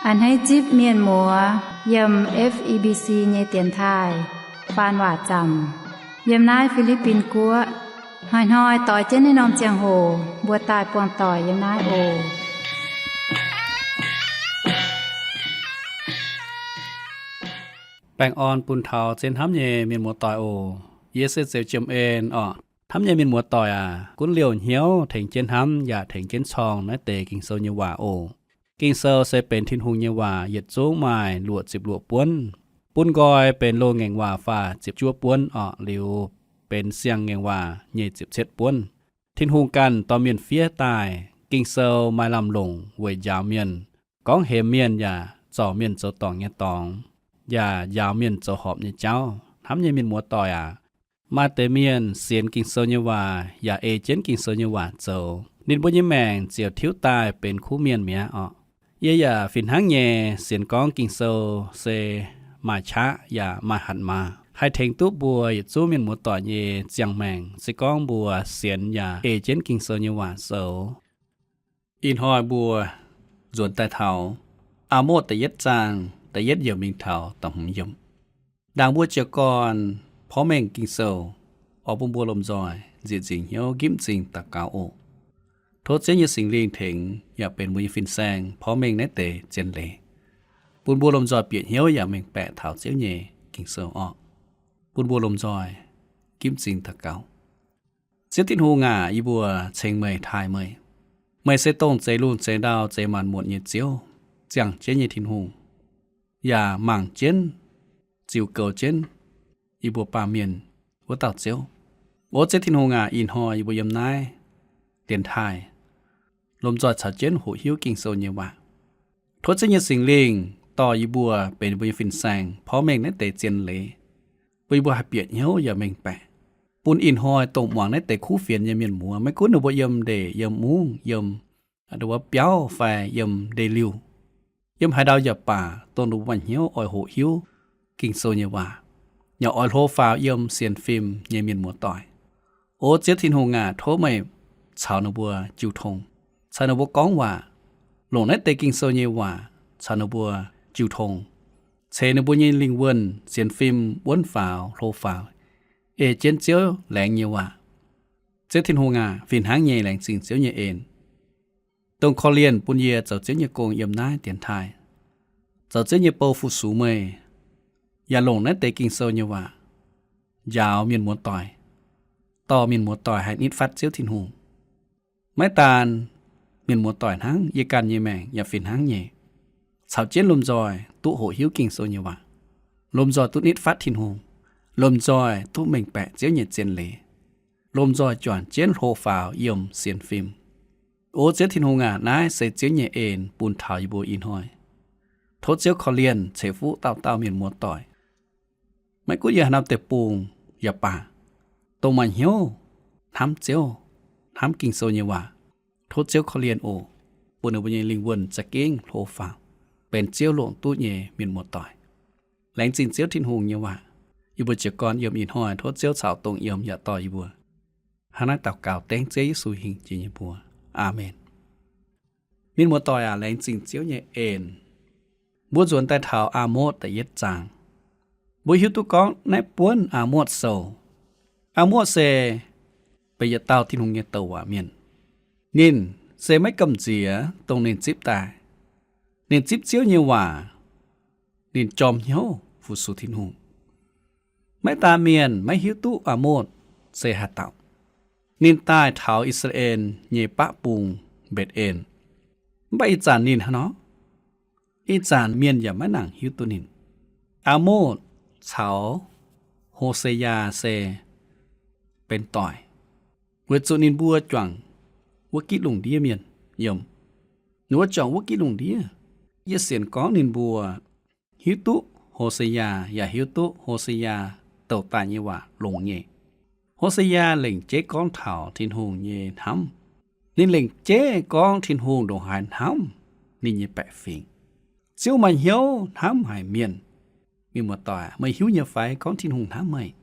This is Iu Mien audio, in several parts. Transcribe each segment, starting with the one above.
A'hneiv zipv mienh muoz yiem F E B C nyei dienx taaih faan waac zaamc yiem naaiv Fi^li^bin Guoqv. Hnoi-hnoi doix jienv naaiv norm ziangh hoc mbuo daaih buangh doic yiem naaiv oc. Baengh orn bun taux zien hnamv nyei mienh muoz doic oc. Yie se Zeux Jiem En orqc. Hnamv nyei mienh muoz doic aac, gunv liouh hnyouv tengx jienv hnamv yaac tengx jienv corng naaiv deix Ging-Sou nyei waac oc. Ging-Sou se benx Tin-Hungh nyei waac, yietc zungv maaih luoqc ziepc luoqc buonv. Bun nqoi benx loz-ngaengc waac faah ziepc juov buonv orqc, liuz benx siang-ngaengc waac nyei ziepc cietv buonv. Tin-Hungh ganh dorh mienh fiev daaih. Ging-Sou maaih lamh longc weic njaaux mienh, gorngv hemx mienh yaac zorc mienh zoux dorngc nyei dorngx, yaac njaaux mienh zoux horpc nyei jauv. Hnamv nyei mienh muoz doic aac, maaih deix mienh sienx Ging-Sou nyei waac yaac ei jienv Ging-Sou nyei waac zoux, ninh mbuo nyei maengc ziouc tiuv daaih benx kuv mienh mi'aqv orqc. Yie yaac fih hnangv nyei sienx gorngv Ging-Sou se maaih qaqv yaac maaih hatc maaz, haih tengx duqv mbuo yietc zungv mienh muoz doic nyei ziangh maengc, se gorngv mbuo sienx yaac ei jienv Ging-Sou nyei waac zoux. Ih hnoi mbuo nzuonx daaih taux Aa^motv da'yietv zaang da'yietv yiemc mingh taux da'hmz yiemc. Ndaangc mbuo jiez gorn porv mengh Ging-Sou, oix bun mbuo lomh nzoih nzieqc nzingc hnyouv nqipv m'zing daux gaux oc. Tov Ziouv nyei Singx Lingh tengx yaac benx mbuo nyei fin-saeng porv mengh naaiv deix zien leiz, bun mbuo lomh nzoih bieqc hnyouv yaac mengh baeqc taux Ziouv nyei Ging-Sou orqc. Bun mbuo lomh nzoih nqipv m'zing daux gaux. Ziouv Tin-Hungh aac, yie mbuo ceng meih, taaih meih. Meih se dongh zeix lungh zeix ndau zeix maanc muotc nyei Ziouv, ziangh jienv nyei Tin-Hungh, yaac mangc jienv, ziux goux jienv yie mbuo baamh mienh wuov dauh Ziouv. O Ziouv Tin-Hungh aac, ih hnoi yie mbuo yiem naaiv dienx taaih lomh nzoih caux jienv hoqc hiuv Ging-Sou nyei waac. Tov Ziouv nyei Singx Lingh dorh yie mbuo benx yie mbuo nyei fin-saeng porv mengh naaiv deix zien leiz, bun yie mbuo haih bieqc hnyouv yaac mengh baeqc, bun ih hnoi dongh muangx naaiv deix kuv fienx nyei mienh muoz, maiv gunv ninh mbuo yiem ndeic, yiem mungv, yiem wuov biauv fai yiem ndeic-liuh, yiem haaix ndau yaac baac, dongh ninh mbuo maaih hnyouv oix hoqc hiuv Ging-Sou nyei waac, yaac oix hlo faaux yiem sienx fim nyei mienh muoz doic. O Ziouv Tin-Hungh aac, tov meih caux ninh mbuo jiu tong, caux ninh mbuo gorngv waac, longc naaiv deix Ging-Sou nyei waac caux ninh mbuo jiu tong, ceix ninh mbuo nyei lingh wuonh sienx fim wuonv faaux hlo faaux, ei jienv Ziouv laengz nyei waac. Ziouv Tin-Hungh aac, fih hnangv nyei laengz zingh Ziouv nyei en, dongh korv-lienh bun yie zoux Ziouv nyei gong yiem naaiv dienx taaih, zoux Ziouv nyei bou fu-sux meih, yaac longc naaiv deix Ging-Sou nyei waac njaaux mienh muoz doic, dorh mienh muoz doic haih nitv fatv Ziouv Tin-Hungh. Maiv daan mienh muoz doic hnangv, yie ganh nyei maengc yaac fih hnangv nyei, caux jienv lomh nzoih duqv hoqc hiuv Ging-Sou nyei waac, lomh nzoih duqv nitv fatv Tin-Hungh, lomh nzoih duqv mengh baeqc Ziouv nyei zien leiz, lomh nzoih juangc jienv hlo faaux yiem sienx fim. O Ziouv Tin-Hungh aac, naaiv se Ziouv nyei en bun taux yie mbuo ih hnoi. Tov Ziouv korv-lienh ceix fuqv dauh dauh mienh muoz doic. Maiv gunv yiem haaix norm deic-bung yaac baac, dongh maaih hnyouv hnamv Ziouv, hnamv Ging-Sou nyei waac, tov Ziouv korv-lienh oc, bun ninh mbuo nyei lingh wuonh za'gengh hlo faaux, benx Ziouv longc duqv nyei mienh muoz doic. Laengz zingh Ziouv Tin-Hungh nyei waac. Yie mbuo jiez gorn yiem ih hnoi tov Ziouv caux dongh yiem yaac dorh yie mbuo. Hnangv naaiv daux gaux dengv Ziouv Yesu hingh jiex nyei mbuox. Aamen. Mienh muoz doic aac, laengz zingh Ziouv nyei en. Mbuo nzuonx daaih taux Aa^motv da'yietv zaang. Mbuo hiuv duqv gorngv naaiv buonv Aa^motv sou. Aa^motv se benx yietc dauh Tin-Hungh nyei douc waac mienh. Ninh se maiv gamh nziex dongh ninh zipv daaih. Ninh zipv Ziouv nyei waac, ninh jorm hnyouv fu-sux Tin-Hungh. Maiv daan mienh maiv hiuv duqv Aa^motv se haaix dauh. Ninh daaih taux I^saa^laa^en nyei baqv bung Mbetc^en. Mv baac ih zanc ninh hnangv nor, ih zanc mienh yaac maiv nangc hiuv duqv ninh. Aa^motv caux Ho^se^yaa se benx doic, weic zuqc ninh mbuo juangc wuov gitv lungh ndiev mienh yiem. Ninh mbuo juangc wuov gitv lungh ndiev. Yie sienx gorngv ninh mbuo hiuv duqv Ho^se^yaa yaac hiuv duqv Ho^se^yaa douc daaih nyei waac longx nyei. Ho^se^yaa lengc jeiv gorngv taux Tin-Hungh nyei hnamv. Ninh lengc jeiv gorngv Tin-Hungh ndongc haaix hnamv ninh nyei baeqc fingx. Ziouv maaih hnyouv hnamv haic mienh. Mienh muoz-doic, meih hiuv nyei fai gorngv Tin-Hungh hnamv meih?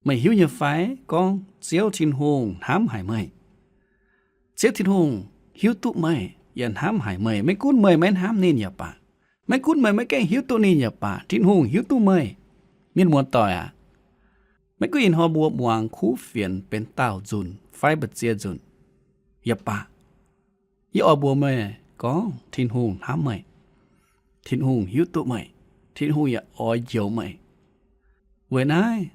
Meih hiuv nyei fai gorngv Ziouv Tin-Hungh hnamv haic meih? Ziouv Tin-Hungh hiuv duqv meih yaac hnamv haic meih. Maiv gunv meih maiv hnamv ninh yaac baac, Maiv gunv meih maiv gaengh hiuv duqv ninh yaac baac, Tin-Hungh hiuv duqv meih. Mienh muoz-doic aac, maiv gunv ih hnoi mbuo muangx kuv fienx benx daauh nzunc fai mbu'ziex nzunc yaac baac, yie oix mbuox meih gorngv Tin-Hungh hnamv meih. Tin-Hungh hiuv duqv meih. Tin-Hungh yaac oix njoux meih. Weic naaiv,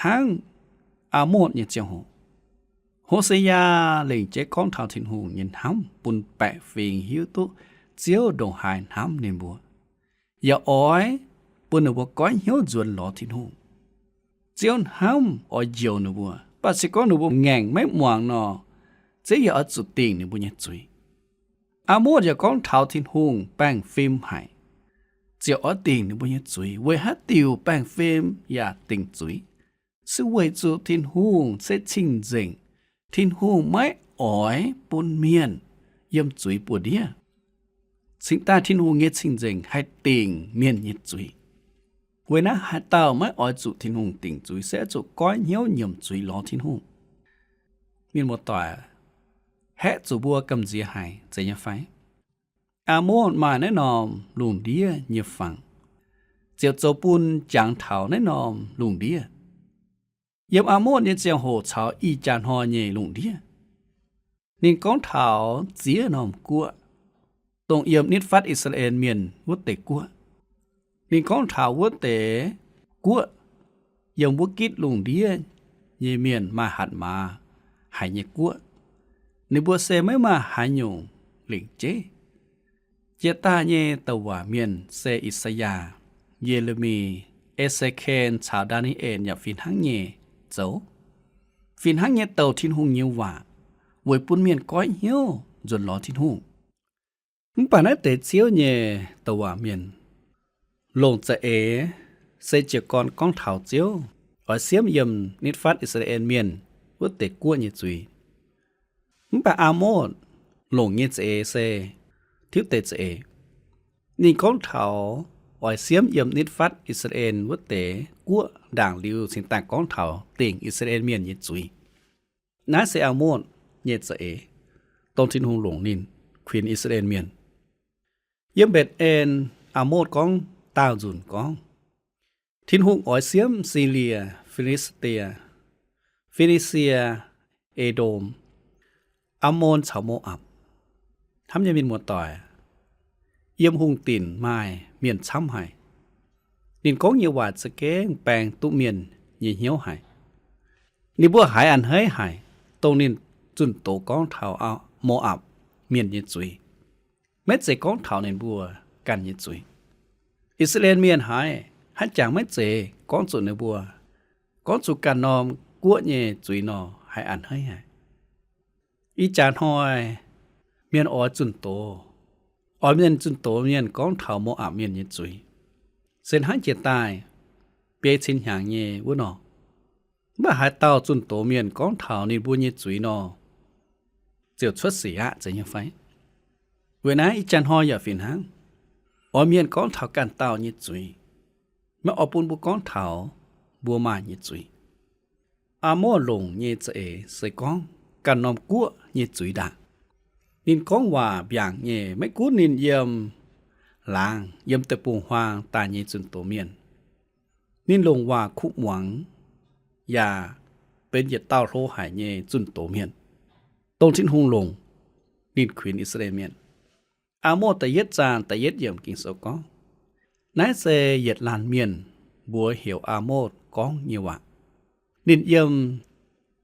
hnangv Aamotv nyei ziangh hoc, Hosea lengc jeiv gorngv taux Tin-Hungh nyei hnamv bun baeqc fingx hiuv duqv Ziouv ndongc haaix hnamv ninh mbuo, yaac oix bun ninh mbuo goiv hnyouv nzuonx lorz Tin-Hungh. Ziouv hnamv oix njoux ninh mbuo, mv baac se gorngv ninh mbuo ngaengc maiv muangx nor, Ziouv yaac oix zuqc dingc ninh mbuo nyei zuiz. Aamotv yaac gorngv taux Tin-Hungh baengh fim haic, ziouc oix dingc ninh mbuo nyei zuiz. Weic haaix diuc baengh fim yaac dingc zuiz? Se weic zuqc Tin-Hungh se cing-nzengc. Tin-Hungh maiv oix bun mienh yiem zuiz buoz-ndiev. Cingx daaih Tin-Hungh nyei cing-nzengc haih dingc mienh nyei zuiz. Weic naaiv haaix dauh maiv oix zuqc Tin-Hungh dingc zuiz se oix zuqc goiv hnyouv nyiemc zuiz lorz Tin-Hungh. Mienh muoz-doic, haeqv zuqc mbuo gamh nziex haic zeiz nyei fai? Aamotv maaih naaiv norm lungh ndiev nyei fangx, ziouc zoux bun jangx taux naaiv norm lungh ndiev. Yiem Aamotv nyei ziangh hoc caux ih jaax hnoi nyei lungh ndiev, ninh gorngv taux ziex norm guoqv, dongh yiem nitv fatv I^saa^laa^en Mienh wuov deix guoqv. Ninh gorngv taux wuov deix guoqv yiem wuov gitv lungh ndiev nyei mienh maaih hatc maaz haic nyei guoqv. Ninh mbuo se maiv maaih haaix nyungc lengc jeiv. Jiex daaih nyei douc waac mienh se I^saa^yaa, Ye^le^mi, E^se^ken caux Ndaa^ni^en yaac fih hnangv nyei zoux, fih hnangv nyei douc Tin-Hungh nyei waac weic bun mienh goiv hnyouv nzuonx lorz Tin-Hungh. Mv baac naaiv deix Ziouv nyei douc waac mienh longc za'eix se jiez gorn gorngv taux Ziouv oix siemv yiem nitv fatv I^saa^laa^en Mienh wuov deix guoqv nyei zuiz. Mv baac Aamotv longc nyei za'eix se tiuv deix za'eix. Ninh gorngv taux oix siemv yiem nitv fatv I^saa^laa^en wuov deix guoqv ndaangc liuz cingx daaih gorngv taux dingc I^saa^laa^en Mienh nyei zuiz. Naaiv se Aamotv nyei za'eix, dongh Tin-Hungh longc ninh kuinx I^saa^laa^en Mienh. Yiem Mbetc^en, Aamotv gorngv daauh nzunc gorngv, Tin-Hungh oix siemv Silie, Fi^li^saa^die, Fi^ni^sie, E^ndom, Aamon caux Mo^apc. Hnamv nyei mienh muoz-doic, yiem hungh dinc maaih mienh camv haic. Ninh gorngv nyei waac za'gengh baeng duqv mienh nyei hnyouv haic. Ninh mbuo haiz a'hneiv haic, dongh ninh zunh doz gorngv taux Mo^apc mienh nyei zuiz. Maiv zeiz gorngv taux ninh mbuo ganh nyei zuiz. I^saa^laa^en Mienh haiz, haiz jangx maiv zeiz gorngv zuqc ninh mbuo, gorngv zuqc ganh norm guoqv nyei zuiz nor, haiz a'hneiv haic. Ih jaax hnoi mienh oix zunh doz, oix mienh zunh doz mienh gorngv taux Mo^apc mienh nyei zuiz, se hnangv jiex daaih biei cin hnyangx nyei wuov nor. Mv baac haaix dauh zunh doz mienh gorngv taux ninh mbuo nyei zuiz nor, ziouc cuotv sic aqv, zeiz nyei fai? Weic naaiv ih jaax hnoi yaac fih hnangv, oix mienh gorngv taux ganh dauh nyei zuiz, maiv oix bun mbuo gorngv taux mbuo maaih nyei zuiz. Aamotv longc nyei za'eix se gorngv ganh norm guoqv nyei zuiz ndaangc. Ninh gorngv waac mbiaangc nyei, maiv gunv ninh yiem laangz, yiem deic-bung-huaang daaih nyei zunh doz mienh. Ninh longc waac kuv muangx, yaac benx yietc dauh hlo haic nyei zunh doz mienh, dongh Tin-Hungh longc ninh kuinx I^saa^laa^en Mienh. Aamotv da'yietv zaang da'yietv yiemc Ging-Sou gorngv, naaiv se yietc laanh mienh mbuox heuc Aamotv gorngv nyei waac. Ninh yiem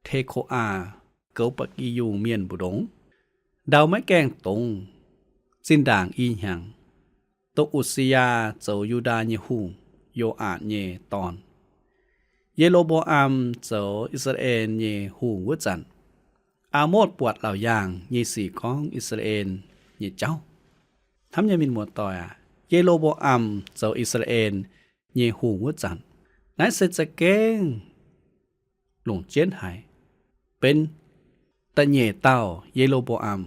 Teko^aa, goux ba'gi yungh mienh mbu'ndongx, ndau maiv gaengh dongz, zinh ndaangc i hnyangx, dongh U^si^yaa zoux Yu^ndaa nyei hungh, Yo^aatc nyei dorn, Ye^lo^mbo^am zoux I^saa^laa^en nyei hungh wuov zanc, Aamotv buatc laauc yaangh nyei sic gorngv I^saa^laa^en nyei jauv. Hnamv nyei mienh muoz-doic aac, Ye^lo^mbo^am zoux I^saa^laa^en nyei hungh wuov zanc, naaiv se za'gengh longc jienv haic, benx da'nyeic dauh Ye^lo^mbo^am.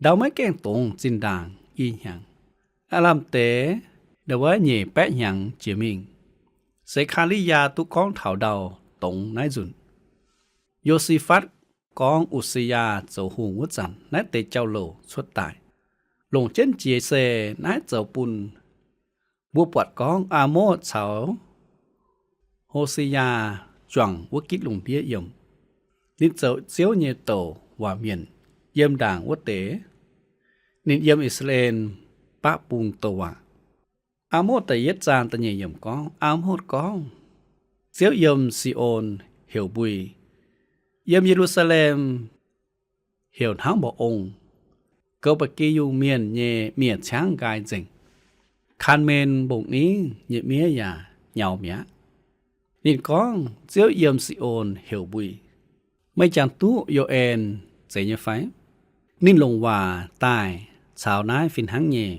Ndau maiv gaengh dongz zinh ndaangc i hnyangx, aav lamh deix ndau wuov nyeic baeqv hnyangx jiex mingh, Se^kaa^li^yaa duqv gorngv taux ndau dongz naaiv nzunc. Yo^si^fatv gorngv U^si^yaa zoux hungh wuov zanc, naaiv deix jauv-louc cuotv daaih. Longc jienv jiex se naaiv zoux bun mbuo buatc gorngv Aamotv caux Ho^se^yaa juangc wuov gitv lungh ndiev yiem. Ninh zoux Ziouv nyei douc waac mienh yiem ndaangc wuov deix. Ninh yiem I^saa^laa^en baqv bung douc waac. Aamotv da'yietv zaang da'nyeic yiemc gorngv, Aamotv gorngv, Ziouv yiem Si^on heuc mbui, yiem Ye^lu^saa^lem heuc hnangv mba'ong. Goux ba'gi yungh mienh nyei miev-ciangv nqaai nzengc. Kaan^men Mbong^ningv nyei miev yaac nyaux mi'aqv. Ninh gorngv, Ziouv yiem Si^on heuc mbui. Meih jangx duqv Yo^en zeiz nyei fai? Ninh longc waac daaih caux naaiv fih hnangv nyei,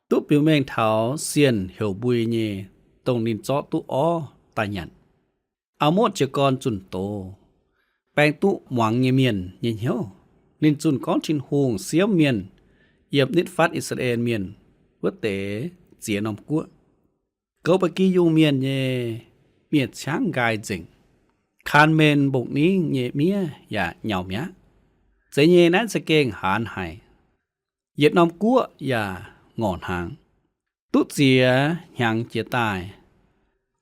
duqv biux mengh taux sienh heuc mbui nyei, dongh ninh zorqv duqv orv daaih nyanc. Aamotv jiez gorn zunh doz, baeng duqv muangx nyei mienh nyei hnyouv. Ninh zunh gorngv Tin-Hungh siemv mienh yiem nitv fatv I^saa^laa^en Mienh wuov deix ziex norm guoqv. Goux ba'gi yungh mienh nyei miev-ciangv nqaai nzengc. Kaan^men Mbong^ningv nyei miev yaac nyaux mi'aqv. Zeiz nyei, naaiv za'gengh haanz haic. Yietc norm guoqv yaac ngorc hnaangx. Duqv ziex hnyangx jiex daaih,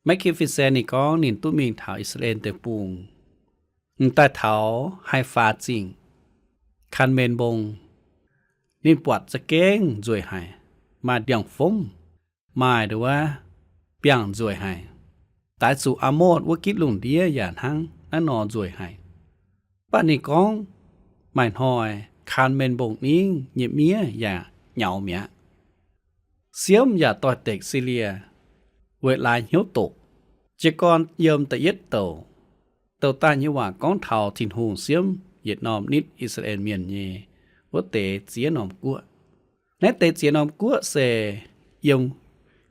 Me^ki^fi^saa^aa^nen ninh gorngv ninh duqv mingh taux I^saa^laa^en Deic-Bung, m'daaih taux Haih^faa Zingh, Kaan^men Mbong. Ninh buatc za'gengh nzueic haic, maaih ndiangx-fomv, maaih nduov biangh nzueic haic. Daaix zuqc Aamotv wuov gitv lungh ndiev yaac hnangv naaiv nor nzueic haic. Mv baac ninh gorngv, Maaih hnoi Kaan^men Mbong^ningv nyei miev yaac nyaux mi'aqv. Siemv yaac doix-dekc Silie weic laaix hnyouv doqc. Jiez gorn yiem da'yietv douc, douc daaih nyei waac gorngv taux Tin-Hungh siemv yietc norm nitv I^saa^laa^en Mienh nyei wuov deix ziex norm guoqv. Naaiv deix ziex norm guoqv se yiem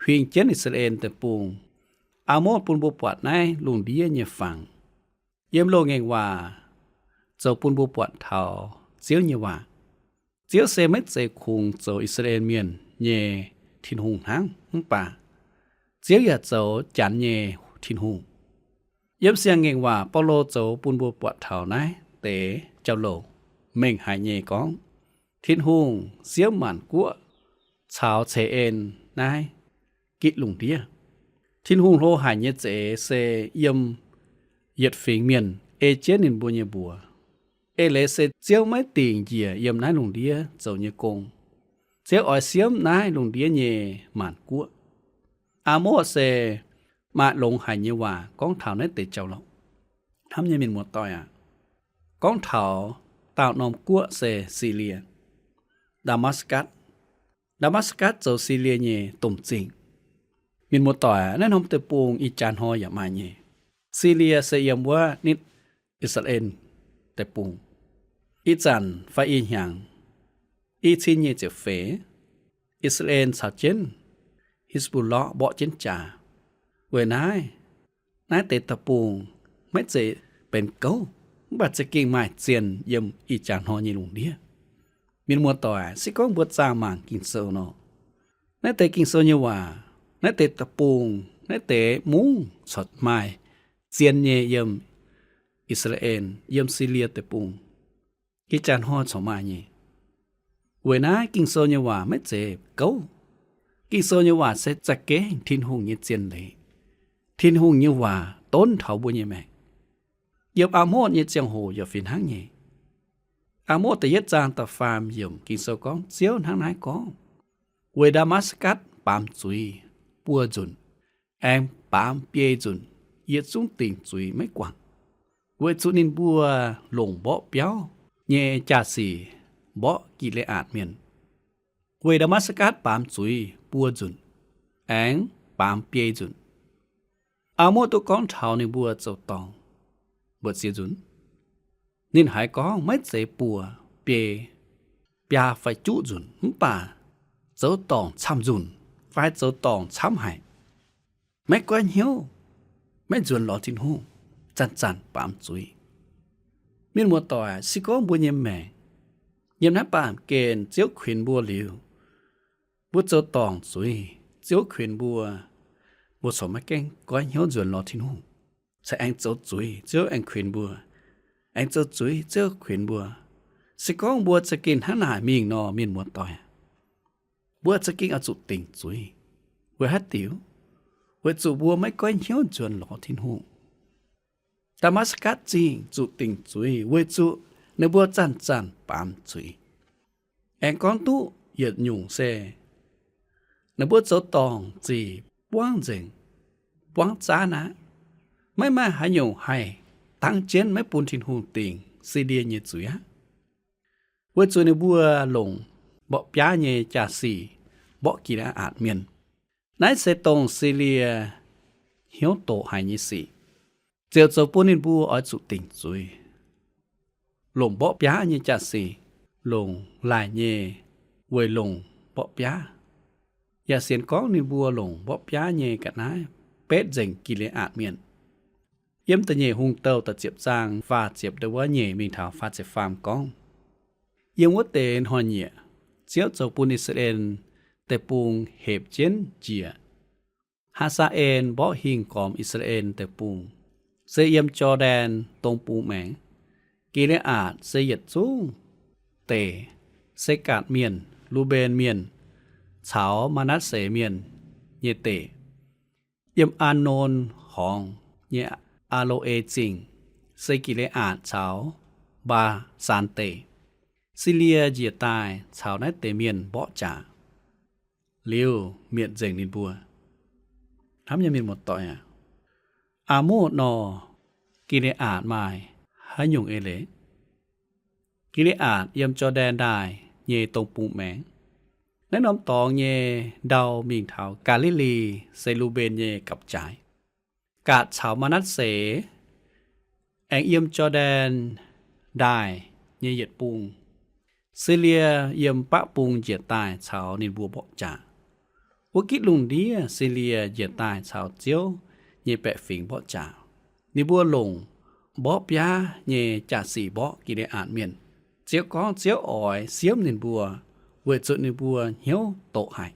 huing jienv I^saa^laa^en Deic-Bung. Aamotv bun mbuo buatc naaiv lungh ndiev nyei fangx. Yiem Loz-Ngaengc Waac zoux bun mbuo buatc taux Ziouv nyei waac. Ziouv se maiv zeiz kungx zoux I^saa^laa^en Mienh nyei Tin-Hungh hnangv, mv baac Ziouv yaac zoux Janx nyei Tin-Hungh. Yiem Siang-Ngaengc Waac Baulo zoux bun mbuo buatc taux naaiv deix jauv-louc mengh haic nyei gorngv, Tin-Hungh siemv maanc guoqv caux ceix en naaiv gitv lungh ndiev. Tin-Hungh hlo haic nyei za'eix se yiem yietc fingx mienh ei jienv ninh mbuo nyei mbuox. Eix leiz se Ziouv maiv dingc njiec yiem naaiv lungh ndiev zoux nyei gong. Ziouv oix siemv naaiv lungh ndiev nyei maanc guoqv. Aamotv se maaih longx haic nyei waac gorngv taux naaiv deix jauv-louc. Hnamv nyei mienh muoz-doic aac, gorngv taux daauh norm guoqv se Silie, Ndaa^matv^gatc. Ndaa^matv^gatc zoux Silie nyei domh zingh. Mienh muoz-doic aac, naaiv norm deic-bung ih jaax hnoi yaac maaih nyei. Silie se yiem wuov nitv I^saa^laa^en Deic-Bung. Ih zanc fai ih hnyangx, i cin nyic ziepc feix, I^saa^laa^en caux jienv His^mbu^lokh mborqv jienv jaax. Weic naaiv, naaiv deix deic-bung maiv zeiz benx gouv, mv baac za'gengh maaih zienh yiem ih jaax hnoi nyei lungh ndiev. Mienh muoz-doic, se gorngv mbuo zaah mangc Ging-Sou nor, naaiv deix Ging-Sou nyei waac, naaiv deix deic-bung, naaiv deix mungv corc maaih zienh nyei yiem I^saa^laa^en, yiem Silie Deic-Bung. Ih jaax hnoi corc maaih nyei. Weic naaiv Ging-Sou nyei waac maiv zeiz gouv. Ging-Sou nyei waac se za'gengh Tin-Hungh nyei zien leiz. Tin-Hungh nyei waac donv taux mbuo nyei maengc. Yiem Aamotv nyei ziangh hoc yaac fih hnangv nyei. Aamotv da'yietv zaang da'faam yiemc Ging-Sou gorngv Ziouv hnangv naaiv gorngv, Weic Ndaa^matv^gatc baamz zuiz buo nzunc, aengx baamz biei nzunc, yietc zungv dingc zuiz maiv guangc, weic zuqc ninh mbuo longc mborqv biauv nyei jaa-sic mborqv Gi^le^aatc Mienh. Weic Ndaa^matv^gatc baamz zuiz buo nzunc, aengx baamz biei nzunc. Aamotv duqv gorngv taux ninh mbuo zoux dorngc mbu'ziex nzunc. Ninh haiz gorngv maiv zeiz buo, biei, biaa fai juqv nzunc, mv baac zoux dorngc camv nzunc fai zoux dorngc camv haic, maiv goiv hnyouv, maiv nzuonx lorz Tin-Hungh, zanc-zanc baamz zuiz. Mienh muoz-doic, se gorngv mbuo nyei maengc yiem naaiv baamh gen Ziouv kuinx mbuo liuz, mbuo zoux dorngc zuiz, Ziouv kuinx mbuo, mbuo corc maiv gaengh goiv hnyouv nzuonx lorz Tin-Hungh. Se aengx zoux zuiz, Ziouv aengx kuinx mbuo. Aengx zoux zuiz, Ziouv kuinx mbuo. Se gorngv mbuo za'gengh hnangv naaic mingh nor, mienh muoz-doic, mbuo za'gengh oix zuqc dingc zuiz. Weic haaix diuc? Weic zuqc mbuo maiv goiv hnyouv nzuonx lorz Tin-Hungh. Ndaa^matv^gatc Zingh zuqc dingc zuiz weic zuqc ninh mbuo zanc-zanc baamz zuiz. Aengx gorngv duqv yietc nyungc se ninh mbuo zoux dorngc zic buangv nzengc, buangv zaanv aqv. Maiv maaih haaix nyungc haih dangv jienv maiv bun Tin-Hungh dingc Silie nyei zuiz aqv. Weic zuqc ninh mbuo longc mborqv biaav nyei jaa-sic mborqv Gi^le^aatc Mienh. Naaiv se dongh Silie hnyouv doqc haic nyei sic, ziouc zoux bun ninh mbuo oix zuqc dingc zuiz. Longc mborqv biaav nyei jaa-sic, longc laaic nyei weic longc mborqv biaav. Yaac sienx gorngv ninh mbuo longc mborqv biaav nyei ga'naaiv betv nzengc Gi^le^aatc Mienh. Yiem da'nyeic Hungh Douh da'ziepc zaang faah ziepc ndau wuov nyeic mingh taux faah ziepc faam gorngv, yiem wuov deix hnoi-nyieqc, Ziouv zoux bun I^saa^laa^en Deic-Bung hepc jienv njiec. Haa^saa^en mborqv hingh gormx I^saa^laa^en Deic-Bung, se yiem Jor^ndaen dong bung maengx. Gi^le^aatc se yietc zungv deic, se Gaatc Mienh, Lu^mben Mienh, caux Maa^natv^se Mienh nyei deic. Yiem Aa^non Horngz nyei Aa^lo^e Zingh, se Gi^le^aatc caux Mbaa^saan Deic. Silie njiec daaih caux naaiv deix mienh mborqv jaax. Liuz mietc nzengc ninh mbuo. Hnamv nyei mienh muoz-doic aac, Aa^motv nor, Gi^le^aatc maaih haaix nyungc eix leiz? Gi^le^aatc yiem Jor^ndaen ndaaih nyei dong bung maengx. Naaiv norm dorngx nyei ndau mingh taux Gaa^li^li se Lu^mben nyei gapv-jaaix. Gaatc caux Maa^natv^se aengx yiem Jor^ndaen ndaaih nyei yietc bung. Silie yiem baqv bung njiec daaih caux ninh mbuo mborqv jaax. Wuov gitv lungh ndiev Silie njiec daaih caux Ziouv nyei baeqc fingx mborqv jaax. Ninh mbuo longc mborqv biaav nyei jaa-sic mborqv Gi^le^aatc Mienh. Ziouv gorngv Ziouv oix siemv ninh mbuo, weic zuqc ninh mbuo hnyouv doqc haic.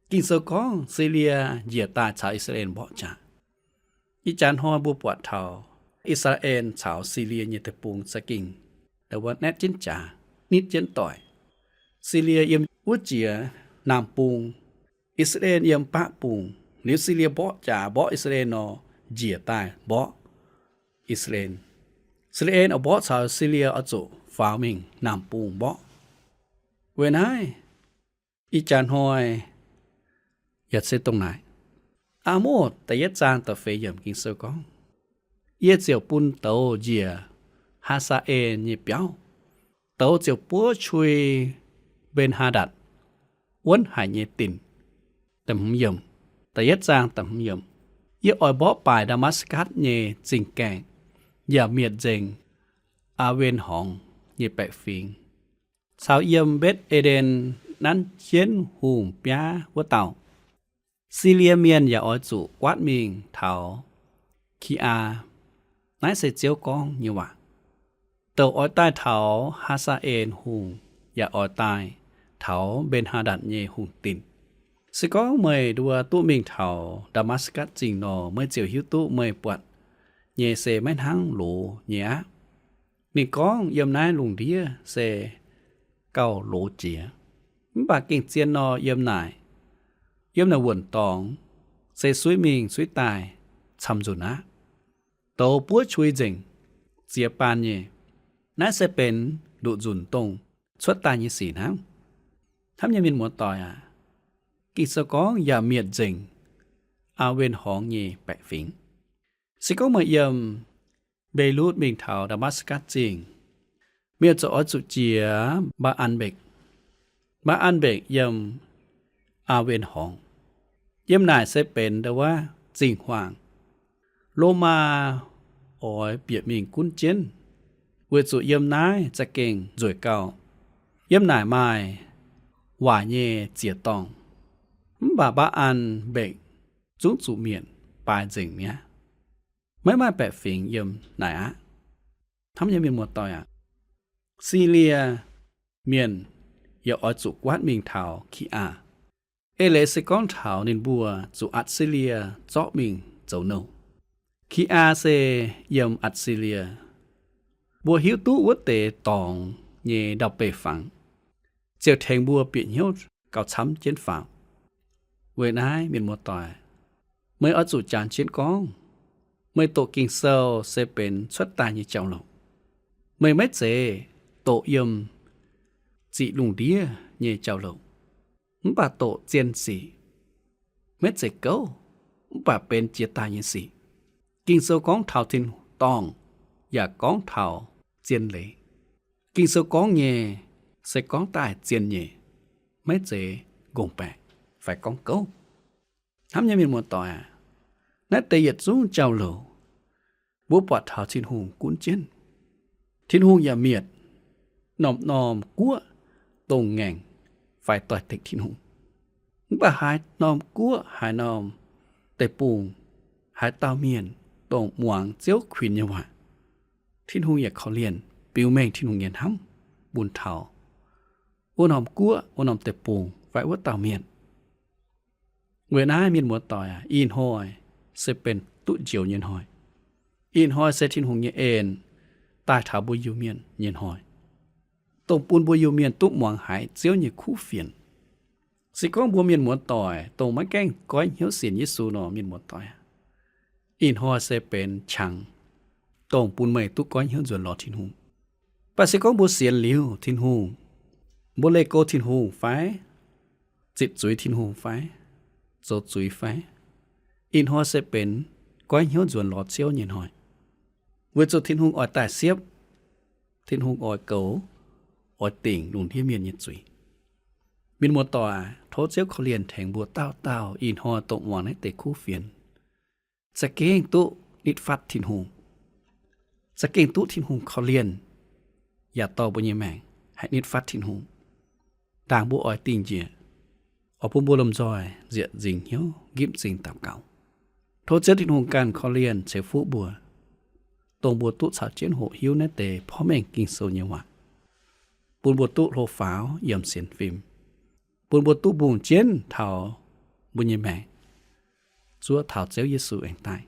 Ging-Sou gorngv Silie njiec daaih caux I^saa^laa^en mborqv jaax. Ih jaax hnoi mbuo buatc taux I^saa^laa^en caux Silie nyei deic-bung za'gengh wuov naetv jienv jaax, nitv jienv doic. Silie yiem wuov jiex naamh bung, I^saa^laa^en yiem baqv bung. Liuz Silie mborqv jaax mborqv I^saa^laa^en nor, njiec daaih mborqv I^saa^laa^en. I^saa^laa^en oix mborqv caux Silie oix zuqc faaux mingh naamh bung mborqv. Weic naaiv, ih jaax hnoi yaac se dongh naaic. Aa^motv da'yietv zaang da'feix yiemc Ging-Sou gorngv, Yie ziouc bun douz njiec Haa^saa^en nyei biauv. Douz ziouc buov qui Mben^haa^ndatc, wuonv haic nyei dinc. Da'hmz yiemc, da'yietv zaang da'hmz yiemc. Yie oix mborqv baaic Ndaa^matv^gatc nyei zingh gaengh, yaac mietc nzengc Aa^wen Horngz nyei baeqc fingx, caux yiem Mbetv^e^nden nanv jienv hungh biaav wuov dauh. Silie Mienh yaac oix zuqc guaatv mingh taux Ki^aa. Naaiv se Ziouv gorngv nyei waac. Douc oix daaih taux Haa^saa^en Hungh, yaac oix daaih taux Mben^haa^ndatc nyei hungh dinc. Se gorngv meih nduov duqv mingh taux Ndaa^matv^gatc Zingh nor, meih ziouc hiuv duqv meih buatc nyei se maiv hnangv loz nyei aqv. Ninh gorngv yiem naaiv lungh ndiev se gauh loz jiex, mv baac gengh zien nor yiem naaic, yiem naaic wuonh dorngx se suiv mingh suiv daaih camv-nzunc aqv. Douz buov qui nzengc, ziex baan nyei. Naaiv se benx nduqc nzunc dongh cuotv daaih nyei sic hnangv. Hnamv nyei mienh muoz-doic aac, Ging-Sou gorngv yaac mietc nzengc Aa^wen Horngz nyei baeqc fingx. Se gorngv meih yiem Mbe^lutv mingh taux Ndaa^matv^gatc Zingh, meih ziouc oix zuqc jiex Mbaa^an Mbek. Mbaa^an Mbek yiem Aa^wen Horngz. Yiem naaic se benx ndau wuov zingh huaang. Lomaa oix bieqc mingh gunv jienv, weic zuqc yiem naaiv za'gengh nzueic gauh. Yiem naaic maaih waaic nyei ziex dorngh, mv baac Mbaa^an Mbek zungv zuqc mietc baaix nzengc mi'aqv. Maiv maaih baeqc fingx yiem naaic aqv. Hnamv nyei mienh muoz-doic aac, Silie Mienh yaac oix zuqc guaatv mingh taux Ki^aa. Eix leiz se gorngv taux ninh mbuo zuqc Atc^si^lie zorqv mingh zoux nouh. Ki^aa se yiem Atc^si^lie. Mbuo hiuv duqv wuov deix dorngx nyei ndau-beih fangx, ziouc tengx mbuo bieqc hnyouv gauh camv jienv faaux. Weic naaiv mienh muoz-doic, meih oix zuqc jangx jienv gorngv, meih doqc Ging-Sou se benx cuotv daaih nyei jauv-louc. Meih maiv zeiz doqc yiem ziqc lungh ndiev nyei jauv-louc, mv baac doqc zien sic. Maiv zeiz gouv, mv baac benx jiex daaih nyei sic. Ging-Sou gorngv taux tin-dorngh yaac gorngv taux zien leiz. Ging-Sou gorngv nyei se gorngv daaih zien nyei, maiv zeiz nqongh baeqc fai gorngv gouv. Hnamv nyei mienh muoz-doic aac, naaiv deix yietc zungv jauv-louc mbuo buatc taux Tin-Hungh gunv jienv. Tin-Hungh yaac mietc norm-norm guoqv dongh ngaengc fai doix-dekc Tin-Hungh. Mv baac haaix norm guoqv, haaix norm deic-bung, haaix dauh mienh dongh muangx Ziouv kuinx nyei waac, Tin-Hungh yaac korv-lienh biux mengh Tin-Hungh nyei hnamv bun taux wuov norm guoqv, wuov norm deic-bung fai wuov dauh mienh. Weic naaiv mienh muoz-doic aac, ih hnoi se benx duqv njoux nyei hnoi. Ih hnoi se Tin-Hungh nyei en daaih taux mbuo Iu-Mienh nyei hnoi, dongh bun mbuo Iu-Mienh duqv muangx haiz Ziouv nyei kuv fienx. Se gorngv mbuo mienh muoz-doic dongh maiv gaengh goiv hnyouv sienx Yesu nor, mienh muoz-doic aac, ih hnoi se benx qangx dongh bun meih duqv goiv hnyouv nzuonx lorz Tin-Hungh. Mv baac se gorngv mbuo sienx liuz Tin-Hungh, mbuo leih go Tin-Hungh fai, zipv zuiz Tin-Hungh fai, zoux zuiz fai, ih hnoi se benx goiv hnyouv nzuonx lorz Ziouv nyei hnoi. Weic zuqc Tin-Hungh oix daaih siepv, Tin-Hungh oix goux, oix dingc lungh ndiev mienh nyei zuiz. Mienh muoz-doic, tov Ziouv korv-lienh tengx mbuo dauh dauh ih hnoi dongh muangx naaiv deix kuv fienx, za'gengh duqv nitv fatv Tin-Hungh, za'gengh duqv Tin-Hungh korv-lienh, yaac dorh mbuo nyei maengc haih nitv fatv Tin-Hungh. Ndaangc mbuo oix dingh njiec, oix bun mbuo lomh nzoih nzieqc nzingc hnyouv nqipv m'zing daux gaux. Tov Ziouv Tin-Hungh ganh korv-lienh ceix fuqv mbuo, dongh mbuo duqv caux jienv hoqc hiuv naaiv deix porv mengh Ging-Sou nyei waac, bun mbuo duqv hlo faaux yiem sienx fim, bun mbuo duqv mbungh jienv taux mbuo nyei maengc zuov taux Ziouv Yesu aengx daaih.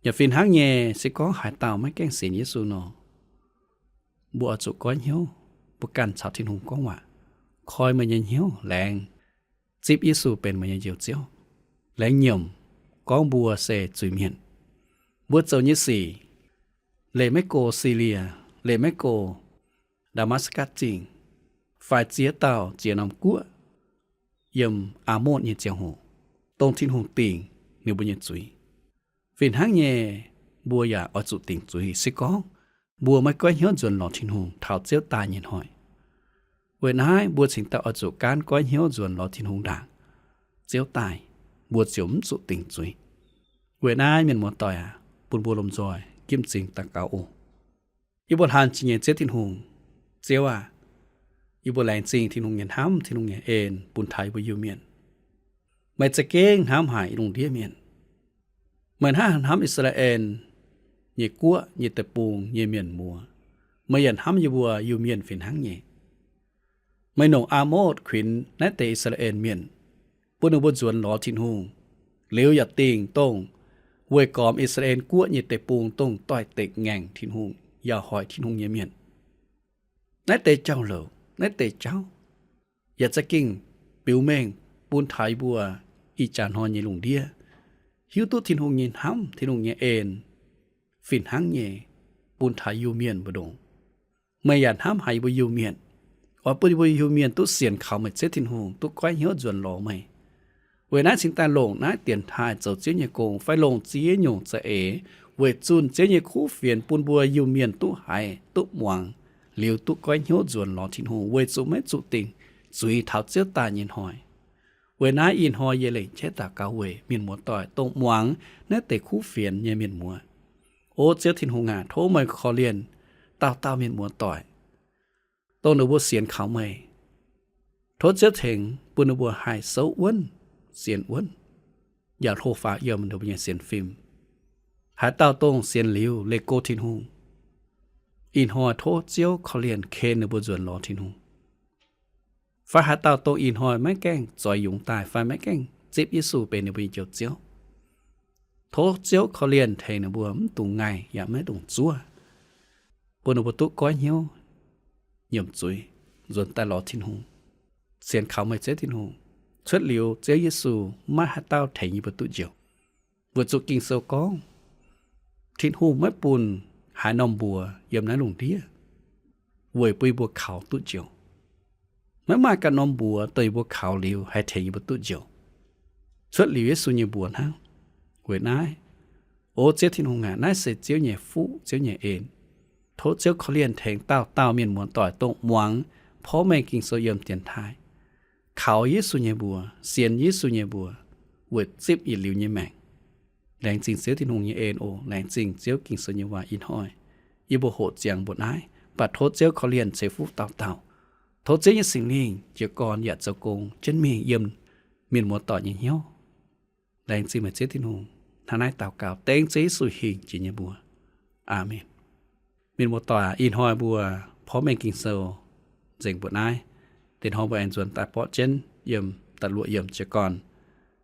Yaac fih hnangv nyei, se gorngv haaix dauh maiv gaengh sienx Yesu nor, mbuo oix zuqc goiv hnyouv, mbuo ganh caux Tin-Hungh gorngv waac, koi meih nyei hnyouv, laengz zipv Yesu benx meih nyei Njoux Ziouv, laengz nyiemc gorngv mbuo se zuiz-mienh. Mbuo zoux nyei sic, leih maiv go Silie, leih maiv go Ndaa^matv^gatc Zingh, fai ziex dauh ziex norm guoqv yiem Aamotv nyei ziangh hoc, dongh Tin-Hungh dingc ninh mbuo nyei zuiz. Fih hnangv nyei, mbuo yaac oix zuqc dingc zuiz se gorngv mbuo maiv goiv hnyouv nzuonx lorz Tin-Hungh taux Ziouv daaih nyei hnoi. Weic naaiv mbuo cingx daaih oix zuqc gaanv goiv hnyouv nzuonx lorz Tin-Hungh ndaangc, Ziouv daaih mbuo ziouc mv zuqc dingc zuiz. Weic naaiv mienh muoz-doic aac, bun mbuo lomh nzoih nqipv m'zing daux gaux oc. Yie mbuo hlan jiex nyei Ziouv Tin-Hungh, Ziouv aah! Yie mbuo laengz zingh Tin-Hungh nyei hnamv, Tin-Hungh nyei en bun taux yie mbuo Iu-Mienh. Meih za'gengh hnamv haic lungh ndiev mienh. Meih hnangv hnamv I^saa^laa^en nyei guoqv nyei deic-bung nyei mienh muoz, meih yaac hnamv yie mbuo Iu-Mienh fih hnangv nyei. Meih longc Aamotv kuinx naaiv deix I^saa^laa^en Mienh, bun ninh mbuo nzuonx lorz Tin-Hungh, liuz yaac dingc dongh weih gormx I^saa^laa^en guoqv nyei deic-bung dongh doix-dekc ngaengc Tin-Hungh, yaac hoic Tin-Hungh nyei mienh. Naaiv deix jauv-louc, naaiv deix jauv yaac za'gengh biux mengh bun taux yie mbuo ih jaax hnoi nyei lungh ndiev hiuv duqv Tin-Hungh nyei hnamv, Tin-Hungh nyei en fih hnangv nyei bun taux Iu-Mienh mbu'ndongx. Meih yaac hnamv haic yie mbuo Iu-Mienh, oix bun yie mbuo Iu-Mienh duqv sienx kaux meih Ziouv Tin-Hungh, duqv goiv hnyouv nzuonx lorz meih. Weic naaiv cingx daaih longc naaiv dienx taaih zoux Ziouv nyei gong fai longc ziex nyungc za'eix weic zunh Ziouv nyei kuv fienx bun mbuo Iu-Mienh duqv haiz duqv muangx, liuz duqv goiv hnyouv nzuonx lorz Tin-Hungh weic zuqc maiv zuqc dingc zuiz taux Ziouv daaih nyei hnoi. Weic naaiv ih hnoi yie lengc jeiv daux gaux weic mienh muoz-doic dongh muangx naaiv deix kuv fienx nyei mienh muoz. O Ziouv Tin-Hungh aac, tov meih korv-lienh dauh dauh mienh muoz-doic, dongh ninh mbuo sienx kaux meih. Tov Ziouv tengx bun ninh mbuo haih souv wuonv, sienx wuonv, yaac hlo faaux yiem ninh mbuo nyei sienx fim. Haaix dauh dongh sienx liuz leih go Tin-Hungh, ih hnoi tov Ziouv korv-lienh ken ninh mbuo nzuonx lorz Tin-Hungh. Fai haaix dauh dongh ih hnoi maiv gaengh zoix yungz daaih fai maiv gaengh zipv Yesu benx ninh mbuo nyei Njoux Ziouv, tov Ziouv korv-lienh tengx ninh mbuo mv dungx ngaih yaac maiv dungx zuov, bun ninh mbuo duqv goiv hnyouv nyiemc zuiz nzuonx daaih lorz Tin-Hungh. sienx kaux meih Ziouv Tin-Hungh. Cuotv liuz Ziouv Yesu, maiv maaih haaix dauh tengx yie mbuo duqv njoux. Weic zuqc Ging-Sou gorngv, Tin-Hungh maiv bun haaix norm mbuox yiem naaiv lungh ndiev weic bun yie mbuo kaux duqv njoux. Maiv maaih ganh norm mbuox dongh yie mbuo kaux liuz haih tengx yie mbuo duqv njoux, cuotv liuz Yesu nyei mbuox hnangv. Weic naaiv, O Ziouv Tin-Hungh aac, naaiv se Ziouv nyei fuqv, Ziouv nyei en. Tov Ziouv korv-lienh tengx dauh dauh mienh muoz-doic dongh muangx porv mengh Ging-Sou yiem dienx taaih, kaux Yesu nyei mbuox, sienx Yesu nyei mbuox, weic zipv yietc liuz nyei maengc. Laengz zingh Ziouv Tin-Hungh nyei en oc. Laengz zingh Ziouv Ging-Sou nyei waac ih hnoi. Yie mbuo hoqc ziangx mbuo naaiv, mv baac tov Ziouv korv-lienh ceix fuqv dauh dauh. Tov Ziouv nyei Singx Lingh jiez gorn yaac zoux gong jienv mingh yiem mienh muoz-doic nyei hnyouv. Laengz zingh meih Ziouv Tin-Hungh. Hnangv naaiv daux gaux dengv Ziouv Yesu hingh jiex nyei mbuox. Aamen. Mienh muoz-doic, ih hnoi mbuo porv mengh Ging-Sou nzengc mbuoqc naaiv. Dinh hnoi mbuo aengx nzuonx daaih borqv jienv yiem da'luoqc yiemc jiez gorn.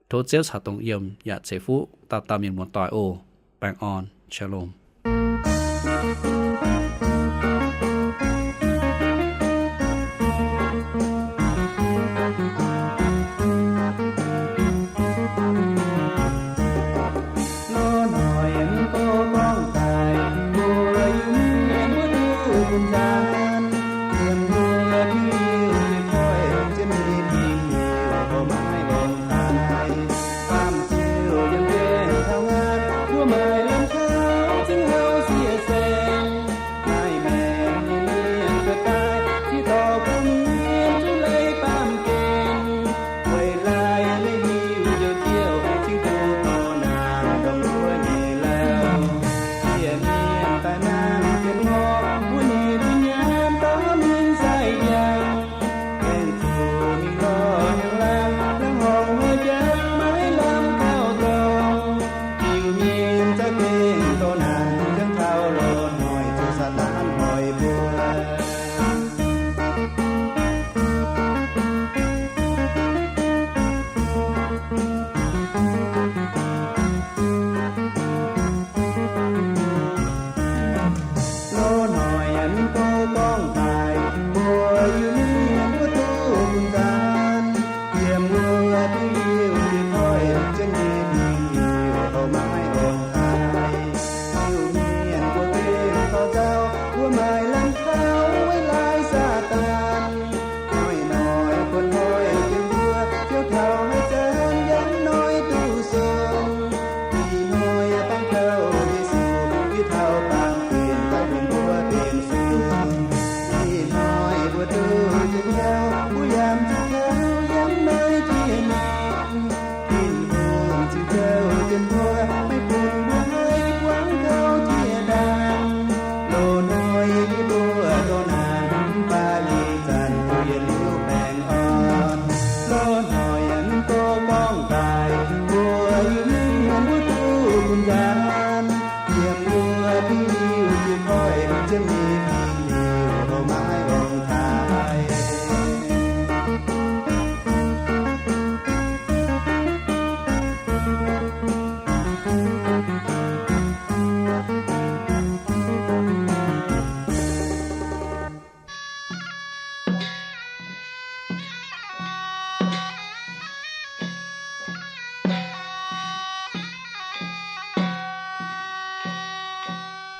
Tov Ziouv caux dongh yiem yaac ceix fuqv dauh dauh mienh muoz-doic oc. Baengh orn, Shalom.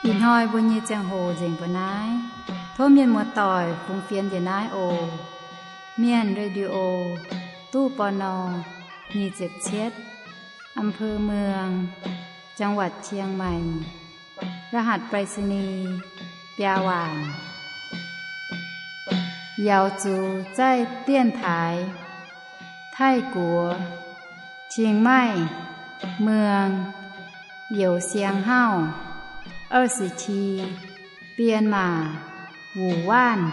Ih hnoi mbuo nyei ziangh hoc nzengc mbuo naaiv. Tov mienh muoz-doic fungx fienx njiec naaiv oc. Mienh Radio, ตู้ ปณ. nyic ziepc cietv, อำเภอเมือง จังหวัดเชียงใหม่ รหัสไปรษณีย์ biaa waanc. Yaux zuqc zaih dienx taaix, Taiv-Guoqv, Chiang Mai, เมือง Youh Siang Hauv, 二十七, Bienh Maac, Wuh Waanv.